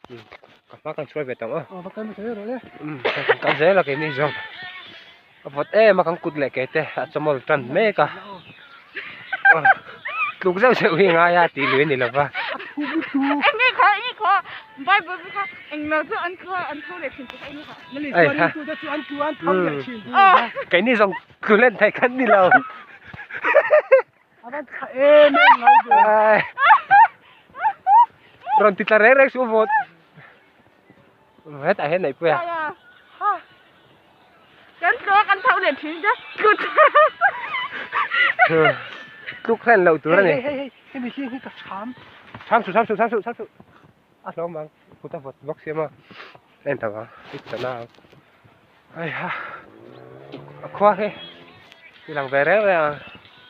Ka hma kan chhuai ve tawh ang aw. Va kal hmasa zel rawh le. Kan kal zel a keini zawng. A vawt em a kan kut leh ke te a chawmawl tan mek a. Tluk zeuh zeuh hi ngai a tih lui a ni lo va. Enge kha enge kha Bible kha englo chu an tlu a an tho leh thin tih kha enge kha. Ei ha. Keini zawng tlu len thei kan ni lo. A van tha em em ngai ve. Rawn ti tla reng reng suh vawt. Hetah hian neihpui a. Kan tlu a kan tho leh thin te tlu Tluk hlen loh tur a ni. Hei hei hei hemi hling hi ka cham. Cham suh cham suh cham suh cham suh. A hlawm ang kut a vawt bawk sia maw. En tho ang i chana ang. Hei ha a khua hi ti lang ve reng reng ang.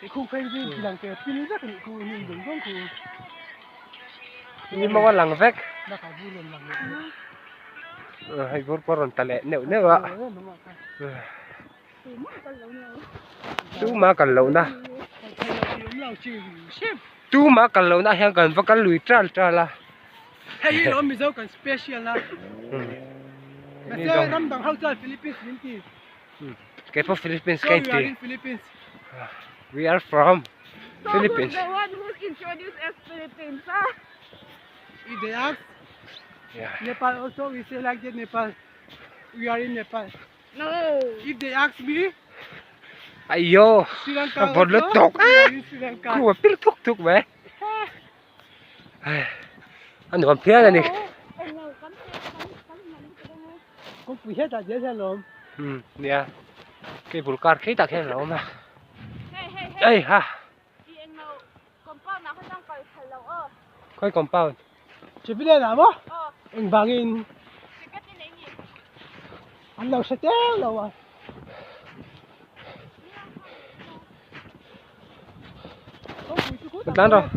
Tih khung phei chu ti lang ve pil vek a nih khu ni zawng zawng khu. Ni maw a lang vek. Bakah bur rawn lang leh tawh. Hei bur pawh rawn ta leh neuh neuh a. Tuma kal lohna. Tuma kal lohna hian kan va kal lui tal tal a. Hei hi lawm Mizo kan special a. Mahse ram dang ho chuan Philippines min ti. Kei pawh Philippines ka inti. So we are in Philippines. We are from Philippines. So who's the one who introduced us Philippines? Ah? If they ask, yeah. Nepal also we say like that Nepal. We are in Nepal. No. If they ask me, Aiyo, Sri Lanka vawt also, lutuk we are in Sri Lanka. Khu a pil thuk thuk mai. A nuam phian a ni. Kawngpui hetah zel hian a awm. Umm nia cable car khi tak hian a awm a. Ei ha. Khawi compound? Civilian ah maw? Engvangin an lo hre tel lo a. Tlan rawh.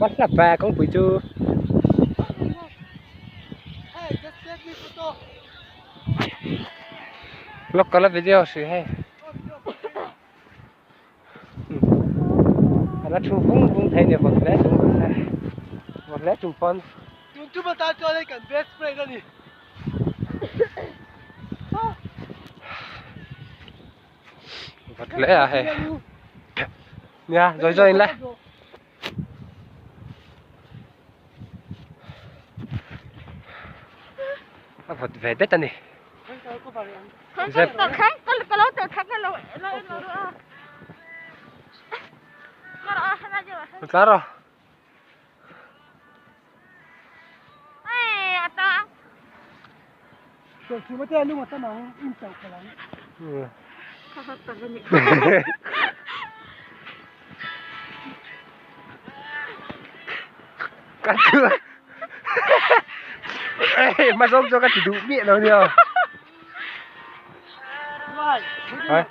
Va hlap ve kawngpui chu. Local a video hri hei. A la thu vung vung thei ni vawt hle chung se vawt hle chung pawn. Tun tum atan chuan hei kan best friend a ni. Vawt hle a hei. Nia zawi zawi in le. A vawt ve det a ni. Zep. Tlar rawh. Ka chu Ê, mà giống cho các chị đủ miệng đâu nhiều. Đấy.